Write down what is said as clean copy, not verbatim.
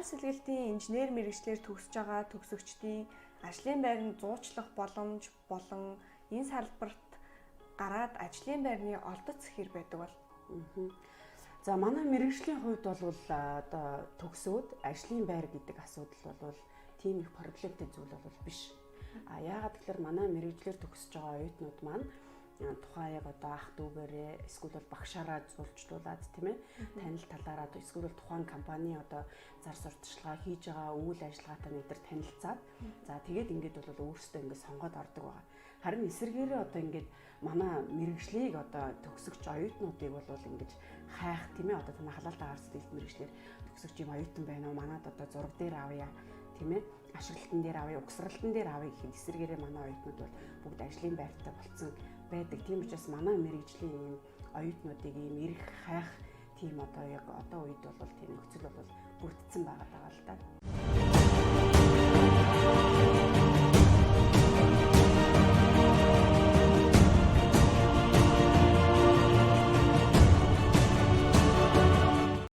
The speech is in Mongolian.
Агаар сэлгэлтийн инженер мэргэжлээр төгсөж байгаа төгсөгчдийн ажлын байранд зуучлах боломж болон энэ салбарт гараад ажлын байрны олдоц хэр байдаг бол? За, манай мэргэжлийн хувьд бол одоо төгсөөд ажлын байр гэдэг асуудал бол тийм их проблемтэй зүйл бол биш. А яагаад гэхээр манай мэргэжлээр төгсөж байгаа оюутнууд маань тухайн яг одоо ах дүүгээрээ эсвэл бол багшаараа зулжлуулад, тийм ээ, танил талаараа эсвэл бол тухайн компани одоо зар сурталчилгаа хийж байгаа үйл ажиллагаатай нэг төр танилцаад, за тэгээд ингээд бол өөрсдөө ингээд сонгоод ордог байгаа. Харин эсвэргээрээ одоо ингээд манай мэргэжлийг одоо төгсөгч оюутнуудыг бол ингэж хайх, тийм ээ, одоо танай халаалт агаар сэлгэлт мэргэжлээр төгсөгч юм оюутан байна уу, манад одоо зураг дээр авъя, тийм ээ, ашиглалтан дээр авъя, угсралтан дээр авъя гэхэд эсвэргээрээ манай оюутнууд бол бүгд ажлын байртай болцсон байдаг. Тийм учраас манай мэргэжлийн ийм оюутнуудыг ийм эрэх хайх тийм одоо яг одоо үед бол тийм нөхцөл бол бүрдсэн байгаа даа л да.